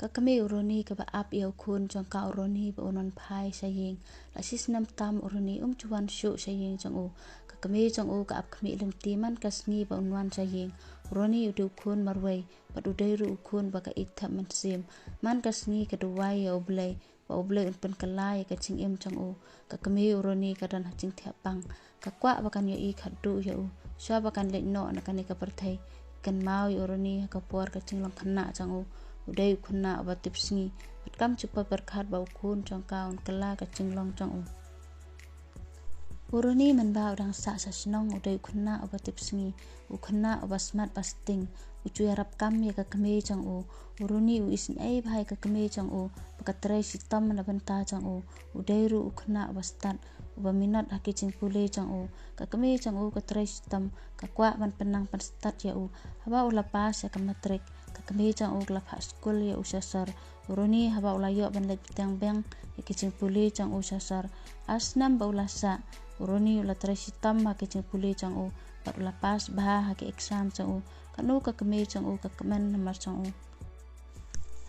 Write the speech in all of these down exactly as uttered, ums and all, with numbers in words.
Ka kmie u Roni kaba ap ïa u khun jong ka u Roni ba un wan phai sha ïing. La shisnem tam u Roni um ju wan shuh sha ïing jong u. Ka kmie jong u ka ap khmih lynti man ka sngi ba un wan sha ïing. U Roni u dei u khun marwei bad u dei ruh u khun ba ka ïeit thep mynsiem. Man ka sngi ka duwai ïa U Blei ba U Blei un pynkylla ïa ka jingim jong u. Ka kmie u Roni ka don ha jingthiah pang. Ka kwah ba kan ïohi khatduh ïa u shuwa ba kan leit noh na kane ka pyrthei. Kynmaw ïa u Roni ha ka por ka jinglong khynnah jong u. U dei u khynnah uba tipsngi bad kam ju pyrkhat ba u khun jong ka un kylla ka jinglong jong u. U Roni mynba u dang sah sha shnong u dei u khynnah uba tipsngi, u khynnah uba smat ba sting. U ju ïarap kam ïa ka kmie jong u. U Roni u isynei bha ïa ka kmie jong u ba ka trei shitom na bynta jong u. U dei ruh u khynnah uba stad, uba minot ha ki jingpule jong u. Ka kmie jong u ka trei shitom, ka kwah ban pynnang pynstad ïa u. Haba u la pass ïa ka matrik, ka kmie jong u ka la phah skul ïa u sha sor. U Roni haba u la ïoh ban leit bteng beng ïa ki jingpule jong u sha sor. Ar snem ba u la sah, u Roni u la trei shitom ha ki jingpule jong u bad u la pass bha ha ki exam jong u. Katno ka kmie jong u ka kmen namar jong u.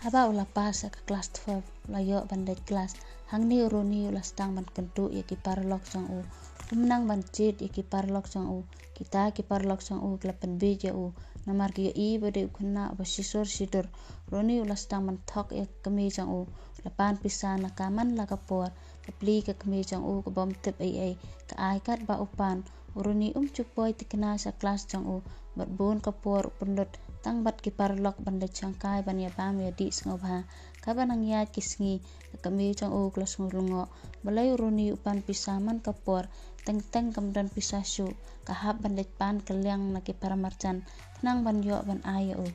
Haba u la pass ïa ka klas twelve, u la ïoh ban leit klas. Hangne u Roni u la sdang ban kynduh ïa ki paralok jong u. Um nang ban jied ïa ki paralok jong u. Kita ki paralok jong u ki la pynbiej ïa u namar ki ïohi ba dei u khynnah uba shisur shidur. Roni u la sdang ban thok ïa ka kmie jong u. La pan pisa na ka man la ka por. Ka plie ka kmie jong u ka bym tip ei ei. Ka ai katba u pan. U Roni um ju poi thikna sha klas jong u. Bad bun ka por u pynlut tang bad ki paralok ban leit shangkai ban ïabam ïadih sngewbha. Kaba nang ïaid ki sngi, ka kmie jong u ka la sngew lyngngoh. Balei u Roni u pan pisa man ka por? Teng teng kam don pisa shuh. Ka hap ban leit pan kylliang na ki paramarjan khnang ban ïoh ban ai ïa u.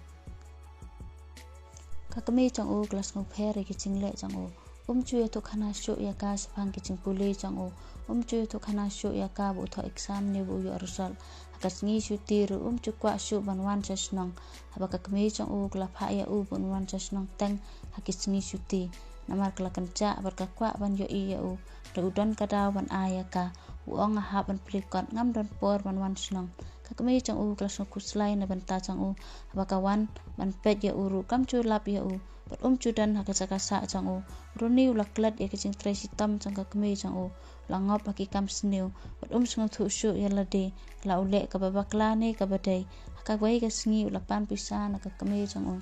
Ka kmie jong u ka la sngewpher ïa ki jingleh jong u. Um ju ïathuhkhana shuh ïa ka shaphang ki jingpule jong u. Um ju ïathuhkhana shuh ïa ka ba u thoh exam ne ba u ïoh result. Ha ka sngi shuti ruh um ju kwah shuh ban wan sha shnong. Haba ka kmie jong u ka la phah ïa u ban wan sha shnong teng ha ki sngi shuti. Namar ka la kynjah bad ka kwah ban ïohi ïa u. Hynrei u don ka daw ban ai ïa ka. U ong nga hap ban plie kot, ngam don por ban wan shnong. Ka kmie jong u ka la sngewkhuslai na bynta jong u. Haba ka wan ban peit ïa u ruh kam ju lap ïa u. Bad um ju don ha ka jaka sah jong u. U Roni u la klet ïa ka jingtrei shitom jong ka kmie jong u. U la ngop ha ki kam sniew. Bad um sngewthuh shuh ïa lade. La u leh kaba bakla ne kaba dei. Ha kawei ka sngi u la pan pisa na ka kmie jong u.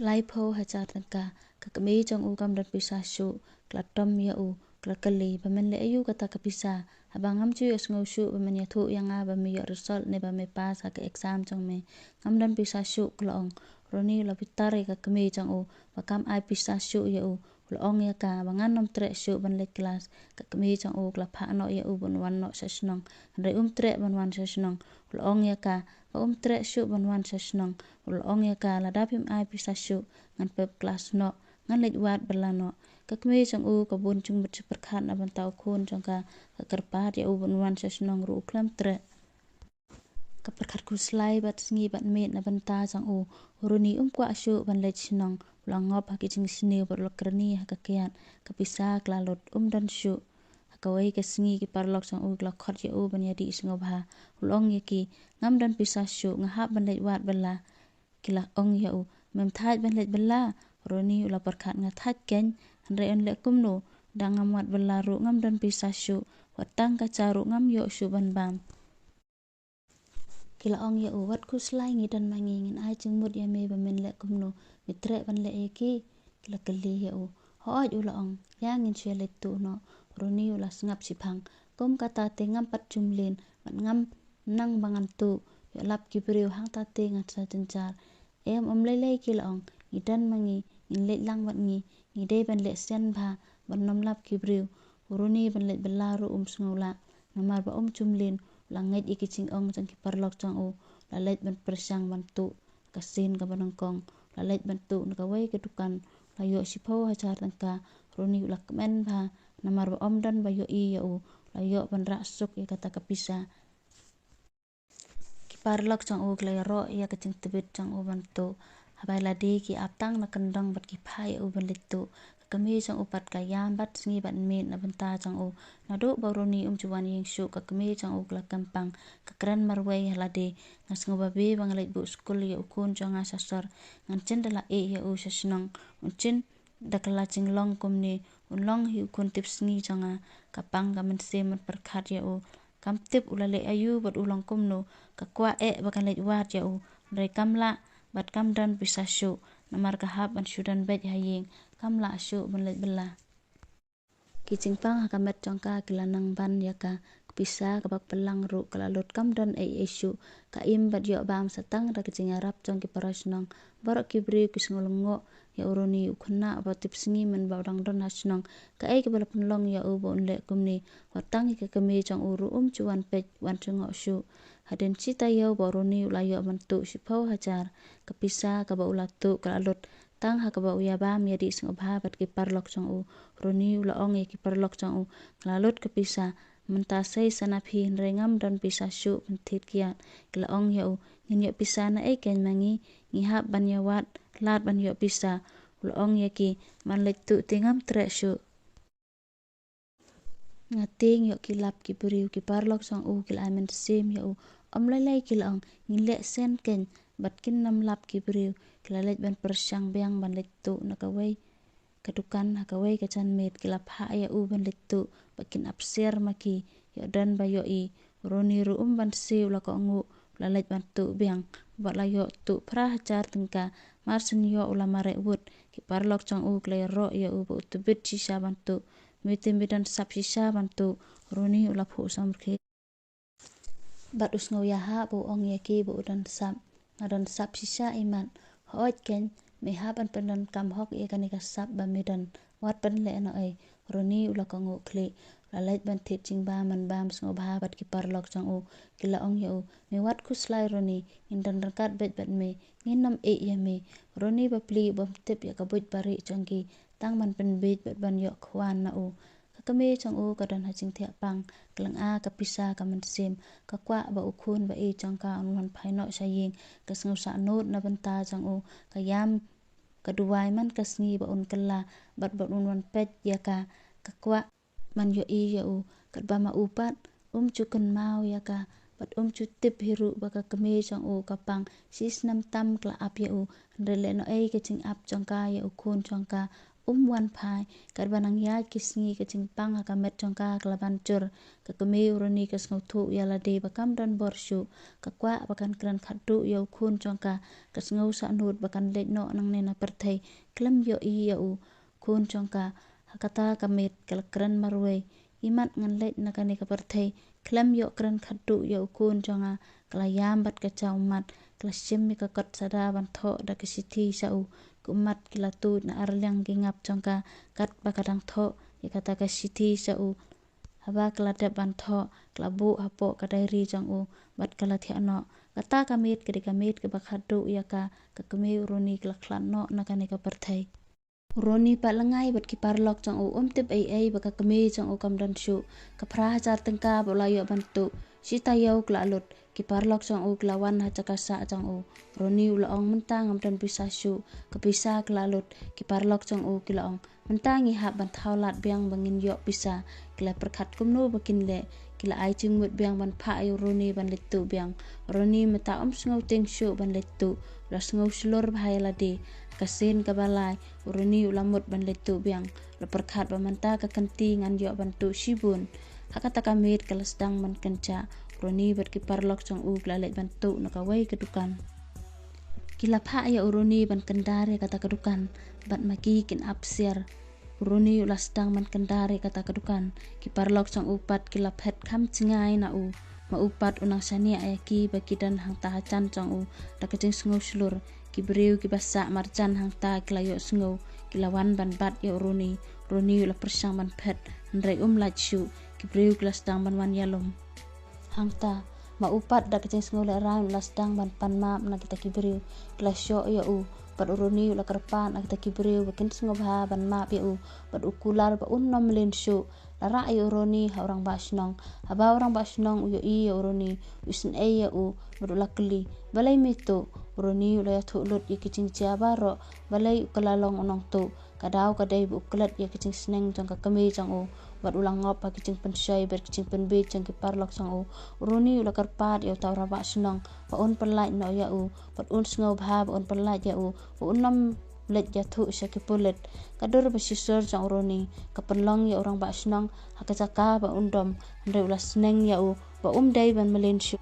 Laiphew hajar tyngka. Ka kmie jong u kam don pisa shuh. Ka la tom ïa u. Ka la kylli, ba men leh aïu kata ka pisa? Haba ngam ju ïohsngew shuh ba men ïathuh ïa nga ba me ïoh result ne ba me pass ha ka exam jong me. Ngam don pisa shuh, ka la ong. U Roni u la bitar ïa ka kmie jong u ba kam ai pisa shuh ïa u. U la ong ïa ka ba ngan ym treh shuh ban leit klas. Ka kmie jong u ka la phah noh ïa u ban wan noh sha shnong. Hynrei um treh ban wan sha shnong. U la ong ïa ka ba um treh shuh ban wan sha shnong. U la ong ïa ka lada phim ai pisa shuh, ngan pep klas noh, ngan leit wad bylla noh. Ka kmie jong u ka bun jingmut jingpyrkhat na bynta u khun jong ka. Ka kyrpad ïa u ban wan sha shnong ruh u khlem treh. Ka pyrkhat khuslai bad sngi bad miet na bynta jong u. U Roni um kwah shuh ban leit shnong. U la ngop ha ki jingsniew bad u la kyrni ha ka kiad. Ka pisa ka la lut, um don shuh. Ha kawei ka sngi ki paralok jong u ki la khot ïa u ban ïadih sngewbha. U la ong ïa ki, ngam don pisa shuh, nga hap ban leit wad bylla. Ki la ong ïa u, mem thait ban leit bylla? U Roni u la pyrkhat, nga thait keiñ, hynrei yn leh kumno? Da ngam wad bylla ruh ngam don pisa shuh. Wat tang ka cha ruh ngam ïoh shuh ban bam. Ki la ong ïa u, wat khuslai, ngi don ma ngi, ngin ai jingmut ïa me ba men leh kumno, me treh ban leh ïa ki? Ki la kylli ïa u. Hooid, u la ong, ïa ngin shu ïa leit tuh noh. U Roni u la sngap shiphang. Kum kata te ngam pat ju mlien bad ngam nang ba ngan tuh. Ïoh lap ki briew hangta te ngan sa jynjar. Em, ym lei lei, ki la ong, ngi don ma ngi, ngin leit lang bad ngi, ngi dei ban leh sian bha ban ym lap ki briew. U Roni ban leit bylla ruh um sngew lah. Namar ba um ju mlien, u la ngeit ïa ki jingong jong ki paralok jong u. U la leit ban pyrshang ban tuh. Ka sien kaba nyngkong u la leit ban tuh na kawei ka dukan. U la ïoh shiphew hajar tyngka. U Roni u la kmen bha namar ba ym don ba ïohi ïa u. U la ïoh ban rah suk ïa kata ka pisa. Ki paralok jong u ki la ïaroh ïa ka jingtbit jong u ban tuh. Haba ïa lade ki ap tang na kyndong bad ki phah ïa u ban leit tuh. Ka Kmie jong u pat ka ïam bad sngi bad miet na bynta jong u. Naduh ba u Roni um ju wan ïing shuh, ka kmie jong u ka la kyrpang, ka kren marwei ha lade. Nga sngewbha ba nga leit buh skul ïa u khun jong nga sha sor. Ngan shim da la ïeh ïa u sha shnong. Un shim da ka la jinglong kumne, un long hi u khun tipsngi jong nga. Ka pang ka mynsiem ban pyrkhat ïa u. Kam tip u la leh aïu bad u long kumno. Ka kwah eh ba kan leit wad ïa u. Hynrei kam lah bad kam don pisa shuh. Namar ka hap ban shu don beit ha ïing. Kam lah shuh ban leit bylla. Ki jingpang ha ka met jong ka ki la nang ban ïa ka. Ka pisa kaba pynlang ruh ka la lut, kam don ei ei shuh. Ka im bad ïoh bam sa tang da ka jingïarap jong ki para shnong. Baroh ki briew ki sngew lyngngoh ïa u Roni, u khynnah ba tipsngi mynba u dang don ha shnong. Kaei kaba la pynlong ïa u ba un leh kumne. Wat tang ïa ka kmie jong u ruh um ju wan peit wan jngoh shuh. Hadien shi taïew ba u Roni u la ïoh ban tuh shiphew hajar. Ka pisa kaba u la tuh ka la lut tang ha kaba u ïa bam ïa dih sngewbha bad ki paralok jong u. Roni u la ong ïa ki paralok jong u, ka la lut ka pisa. Mynta sei sa na phi, hynrei ngam don pisa shuh ban thied kiad. Ki la ong ïa u, ngin ïoh pisa na ei kein ma ngi, ngi hap ban ïa wad lad ban ïoh pisa. U la ong ïa ki, man leit tuh te ngam treh shuh. Nga tieng ïoh ki lap ki briew, ki paralok jong u ki la ai mynsiem ïa u. Ym lei lei ki la ong, ngin leh shen kein, bad kin nym lap ki briew. Ki la leit ban pyrshang biang ban leit tuh na kawei ka dukan ha kawei ka janmiet. Ki la phah ïa u ban leit tuh ba kin ap siar ma ki. Ïoh don ba ïohi, u Roni ruh um ban siew, u la kohnguh, u la leit ban tuh biang. Bad la ïoh tuh phra hajar tyngka. Mar shen ïoh u la mareh wut. Ki paralok jong u ki la ïaroh ïa u ba u tbit shisha ban tuh. Me te me don sap shisha ban tuh. U Roni u la phuh samrkhie. Bad u sngew ïahap ba u ong ïa ki ba u don sap. Nga don sap shisha imat. Hooid kein, me hap ban pyndonkam hok ïa kane ka sap ba me don. Wat pynleh noh ei. U Roni u la kohnguh khlieh. U la leit ban thied jingbam ban bam sngewbha bad ki paralok jong u. Ki la ong ïa u, me wat khuslai Roni, ngin don ryngkat beit bad me. Ngin nym ïeh ïa me. U Roni ba pli u bym tip ïa ka buit barieh jong ki. Tang ban pynbiej bad ban ïoh khwan na u. Ka kmie jong u ka don ha jingthiah pang, ka lynga ka pisa ka mynsiem, ka kwah ba u khun ba ïeit jong ka un wan phai noh sha ïing, ka sngew sahnud na bynta jong u, ka ïam ka duwai man ka sngi ba un kylla, bad ba un wan peit ïa ka, ka kwah ban ïohi ïa u, katba ma u pat um ju kynmaw ïa ka, bad um ju tip hi ruh ba ka kmie jong u ka pang. Shi snem tam ka la ap ïa u, hynrei lehnohei ka jingap jong ka ïa u khun jong ka um wan phai. Katba nang ïaid ki sngi ka jingpang ha ka met jong ka ka la ban jur. Ka kmie u Roni ka sngewthuh ïa lade ba kam don bor shuh. Ka kwah ba kan kren khatduh ïa u khun jong ka. Ka sngew sahnud ba kan leit noh nangne na pyrthei khlem ïohi ïa u khun jong ka. Ha kata ka miet ka la kren marwei, imat ngan leit na kane ka pyrthei khlem ïoh kren khatduh ïa u khun jong nga. Ka la ïam bad ka jaw ummat, ka la shim ïa ka kot sada ban thoh da ka shithi sha u. Ki ummat ki la tuid na arliang ki ngap jong ka katba ka dang thoh ïa kata ka shithi sha u. Haba ka la dep ban thoh, ka la buh hapoh ka diary jong u bad ka la thiah noh. Kata ka miet ka dei ka miet kaba khatduh ïa ka. Ka kmie u Roni ka la khlad noh na kane ka pyrthei. U Roni pat lyngngai bad ki paralok jong u, um tip ei ei ba ka kmie jong u kam don shuh. Ka phra hajar tyngka ba u la ïoh ban tuh, shi taïew ka la lut. Ki paralok jong u ki la wan ha jaka sah jong u. U Roni u la ong, mynta ngam don pisa shuh. Ka pisa ka la lut. Ki paralok jong u ki la ong, mynta ngi hap ban thaw lad biang ba ngin ïoh pisa. Ki la pyrkhat kumno ba kin leh. Ki la ai jingmut biang ban phah ïa u Roni ban leit tuh biang. U Roni mynta um sngew tieng shuh ban leit tuh. U la sngew shlur bha ïa lade. Ka sien kaba lai, u Roni u la mut ban leit tuh biang. U la pyrkhat ba mynta ka kynti ngan ïoh ban tuh shibun. Ha kata ka miet ka la sdang ban kynjah. U Roni bad ki paralok jong u ki la leit ban tuh na kawei ka dukan. Ki la phah ïa u Roni ban kyndar ïa kata ka dukan, bad ma ki kin ap siar. U Roni u la sdang ban kyndar ïa kata ka dukan. Ki paralok jong u pat ki la phet kham jngai na u. Ma u pat u nang shaniah ïa ki ba ki don hangta hajan jong u da ka jingsngew shlur. Ki briew kiba sah marjan hangta ki la ïohsngew, ki la wan ban bat ïa u Roni. U Roni u la pyrshang ban phet, hynrei um lait shuh. Ki briew ki la sdang ban wan ïalum. Hangta, ma u pat da ka jingsngew lehrain u la sdang ban pan map na kita ki briew. Ki la shoh ïa u, bad u Roni u la kyrpad na kita ki briew ba kin sngewbha ban map ïa u, bad u kular ba un nym mlien shuh. La rah ïa u Roni ha u rangbah shnong. Haba u rangbah shnong u ïohi ïa u Roni, u isynei ïa u, bad u la kylli, balei me tuh? U Roni u la ïathuh lut ïa ki jingjia baroh, balei u ka la long u nongtuh. Ka daw ka dei ba u klet ïa ka jingsneng jong ka kmie jong u, bad u la ngop ha ka jingpynshoi bad ka jingpynbiej jong ki paralok jong u. U Roni u la kyrpad ïa uta u rangbah shnong ba un pyllait noh ïa u, bad un sngewbha ba un pyllait ïa u, ba un ym leit ïathuh sha ki pulit. Ka dur ba shisur jong u Roni ka pynlong ïa u rangbah shnong ha ka jaka ba un dom, hynrei u la sneng ïa u ba um dei ban mlien shuh.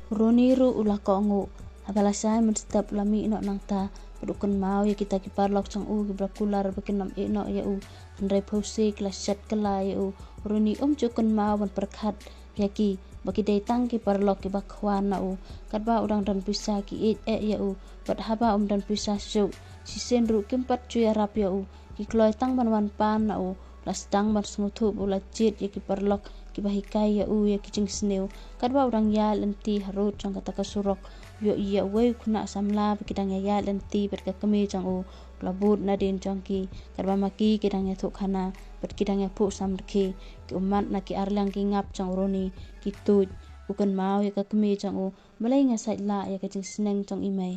U Roni ruh u la kohnguh, haba lashai mynstep u la mih noh nangta, bad u kynmaw ïa kita ki paralok jong u kiba la kular ba kin ym ïeh noh ïa u, hynrei phewse ki la shet kylla ïa u. U Roni um ju kynmaw ban pyrkhat ïa ki ba ki dei tang ki paralok kiba khwan na u. Katba u dang don pisa ki ïeit eh ïa u, bad haba um don pisa shuh, shisien ruh kim pat ju ïarap ïa u. Ki kloi tang ban wan pan na u. La sdang ban sngewthuh ba u la jied ïa ki paralok kiba hikai ïa u ïa ki jingsniew. Katba u dang ïaid lynti harud jong kata ka surok, u ïohi ïa uwei u khynnah samla ba ki dang ïaid lynti bad ka kmie jong u. U la bud nadien jong ki, katba ma ki ki dang ïathuh khana bad ki dang ïaphuh samrkhie. Ki ummat na ki arliang ki ngap jong u Roni ki tuid. U kynmaw ïa ka kmie jong u, balei nga sait lah ïa ka jingsneng jong i mei.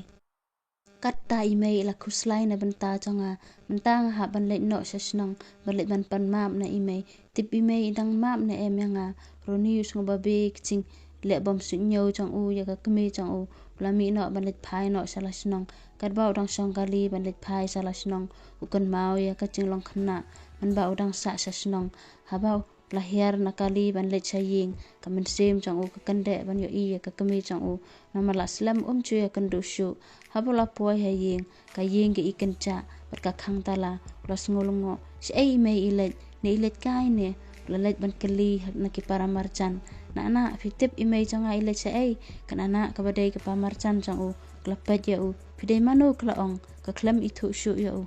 Katta i mei i la khuslai na bynta jong nga, mynta nga hap ban leit noh sha shnong, ban leit ban pan map na i mei. Tip i mei i dang map ne em ïa nga. Roni u sngew babe ka jingleh bym suidñiew jong u ïa ka kmie jong u. U la mih noh ban leit phai noh sha la shnong. Katba u dang shong kali ban leit phai sha la shnong, u kynmaw ïa ka jinglong khynnah mynba u dang sah sha shnong. Haba u la hiar na kali ban leit sha ïing, ka mynsiem jong u ka kyndeh ban ïohi ïa ka kmie jong u. Namar la slem um ju ïakynduh shuh. Haba u la poi ha ïing, ka ïing ka i kynjah bad ka khang tala. U la sngew lyngngoh, shaei i mei i leit, ne i leit kai ne? U la leit ban kylli na ki para marjan. Nah nah, phi tip i mei jong nga i leit shaei? Ka nah nah kaba dei ka para marjan jong u ka la peit ïa u. Phi dei mano ka la ong, ka khlem ithuh shuh ïa u.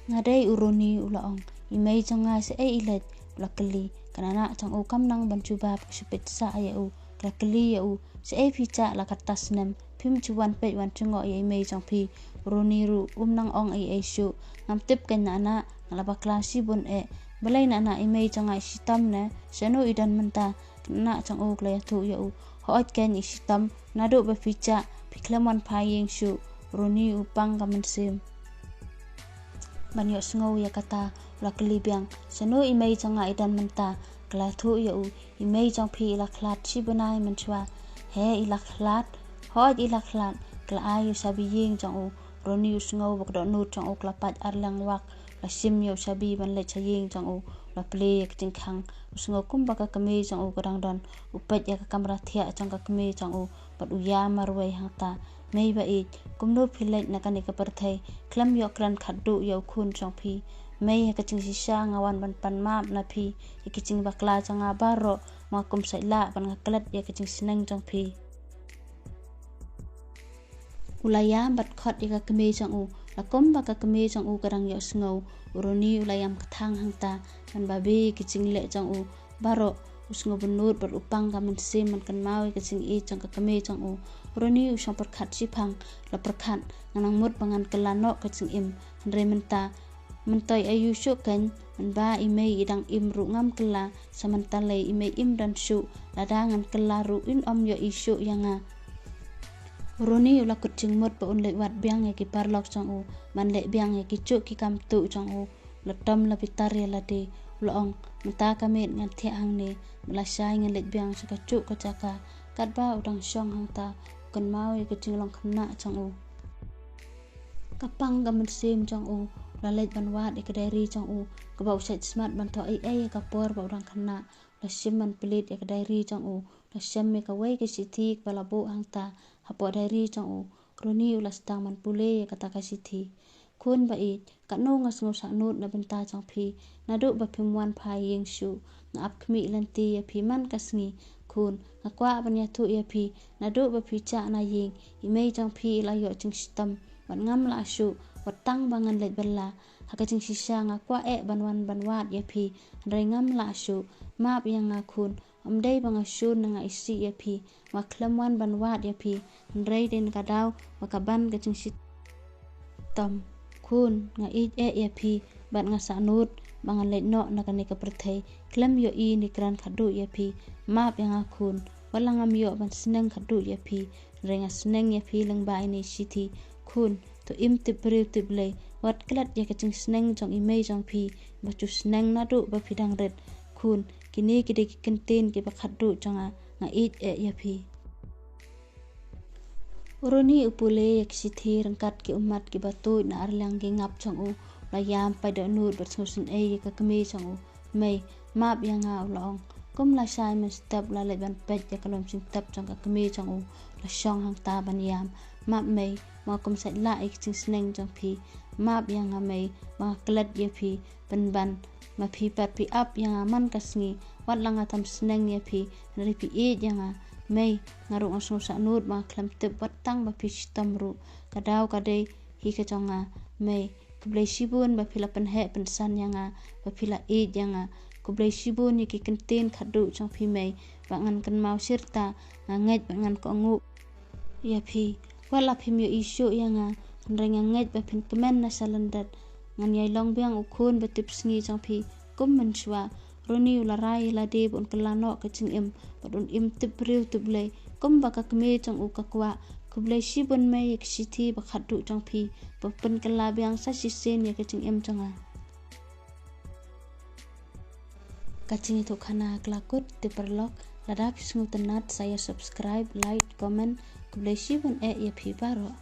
Nga dei u Roni, u la ong. I mei jong nga shaei i leit? U la kylli. Ka nah nah jong u kam nang ban jubab, ka shu peit sah ïa u, ka la kylli ïa u. Shaei phi jah la katta snem, phim ju wan peit wan jngoh ïa i mei jong phi? U Roni ruh um nang ong ei ei shuh. Ngam tip keiñ nah nah, nga la bakla shibun eh. Balei nah nah i mei jong nga i shitom ne? Shano i don mynta? Ka nah nah jong u ka la ïathuh ïa u. Hooid keiñ i shitom, naduh ba phi jah phi khlem wan phai ïing shuh. U Roni u pang ka mynsiem ban ïohsngew ïa kata. U la kylli biang, shano i mei jong nga i don mynta? Ka la ïathuh ïa u. I mei jong phi i la khlad shi bnai mynshuwa. He, i la khlad? Hooid i la khlad. Ka la ai ïa u shabi ïing jong u. U Roni u sngew ba ka dohnud jong u ka la pait arliang wak. U la shim ïa u shabi ban leit sha ïing jong u. U la plie ïa ka jingkhang. U sngew kumba ka kmie jong u ka dang don. U peit ïa ka kamra thiah jong ka kmie jong u bad u ïa marwei hangta. Mei ba ïeit, kumno phi leit na kane ka pyrthei khlem ïoh kren khatduh ïa u khun jong phi? Mei, ha ka jingshisha nga wan ban pan map na phi ïa ki jingbakla jong nga baroh. Ma kum sait lah ban nga klet ïa ka jingsneng jong phi. U la ïam bad khot ïa ka kmie jong u. La kumba ka kmie jong u ka dang ïohsngew, u Roni u la ïam kthang hangta ban babe ïa ki jingleh jong u baroh. U sngew bynnud bad u pang ka mynsiem ban kynmaw ïa ka jingïeit jong ka kmie jong u. U Roni u shong pyrkhat shiphang. La pyrkhat, nga nang mut ba ngan kylla noh ka jingim, hynrei mynta myntoi aïu shuh keiñ, mynba i mei i dang im ruh ngam kylla. Sa mynta lei i mei im don shuh, lada ngan kylla ruh in ym ïohi shuh ïa nga. U Roni u la kut jingmut ba un leit wad biang ïa ki paralok jong u, ban leh biang ïa ki juh ki kam tuh jong u. U la tom la bitar ïa lade. U la ong, mynta ka miet ngan thiah hangne, bad lashai ngan leit biang sha ka juh ka jaka. Katba u dang shong hangta, u kynmaw ïa ka jinglong khynnah jong u. Ka pang ka mynsiem jong u. U la leit ban wad ïa ka diary jong u, kaba u shait smat ban thoh ei ei ha ka por ba u dang khynnah. U la shim ban plie ïa ka diary jong u. U la shem ïa kawei ka shithi kaba la buh hangta hapoh diary jong u. U Roni u la sdang ban pule ïa kata ka shithi. Khun ba ïeit, katno nga sngew sahnud na bynta jong phi. Naduh ba phim wan phai ïing shuh, nga ap khmih lynti ïa phi man ka sngi. Khun, nga kwah ban ïathuh ïa phi, naduh ba phi jah na ïing, i mei jong phi i la ïoh jingshitom, bad ngam lah shuh, wat tang ba ngan leit bylla. Ha ka jingshisha nga kwah eh ban wan ban wad ïa phi, hynrei ngam lah shuh. Map ïa nga khun, ym dei ba nga shun ne nga isih ïa phi, nga khlem wan ban wad ïa phi, hynrei dei na ka daw ba ka ban ka jingshitom. Khun, nga ïeit eh ïa phi, bad nga sahnud ba ngan leit noh na kane ka pyrthei khlem ïohi ne kren khatduh ïa phi. Map ïa nga khun, wat la ngam ïoh ban sneng khatduh ïa phi, hynrei nga sneng ïa phi lyngba ine i shithi. Khun, to im tip briew tip Blei, Wat klet ïa ka jingsneng jong i mei jong phi, ba ju sneng naduh ba phi dang rit. Khun, kine ki dei ki kyntien kiba khatduh jong nga, nga ïeit eh ïa phi. U Roni u pule ïa ki shithi ryngkat ki ummat kiba tuid na arliang ki ngap jong u, la ïam paidbah nud bad sngewsynei ïa ka kmie jong u. Mei, map ïa nga, u la ong. Kum lashai mynstep la leit ban peit ïa ka lum jingtep jong ka kmie jong u, la shong hangta ban ïam. Map mei, ma kum sait lah ïa ka jingsneng jong phi. Map ïa nga mei, ba nga klet ïa phi, pynban ma phi pat phi ap ïa nga man ka sngi, wat la nga tam sneng ïa phi, hynrei phi ïeit ïa nga. Mei, nga ruh nga sngewsih nud ba nga khlem tip wat tang ba phi shitom ruh. Ka daw ka dei hi ka jong nga. Mei, khublei shibun ba phi la pynheh pynsan ïa nga, ba phi la ïeit ïa nga. Khublei shibun ïa ki kyntien khatduh jong phi mei, ba ngan kynmaw shirta, nga ngeit ba ngan kohnguh ïa phi. Wat la phim ïohi shuh ïa nga, hynrei nga ngeit ba phin kmen na shalyndet. Ngan ïai long biang u khun ba tip sngi jong phi kum mynshuwa. Roni u la rai ïa lade ba un kylla noh ka jingim, bad un im tip briew tip Blei, kumba ka kmie jong u ka kwah. Khublei shibun mei ïa ka shithi ba khatduh jong phi, ba pynkylla biang sa shisien ïa ka jingim jong nga. Ka jingïathuhkhana ka la kut, te paralok, lada phi sngewtynnat sa ïa subscribe, like, comment. Khublei shibun eh ïa phi baroh.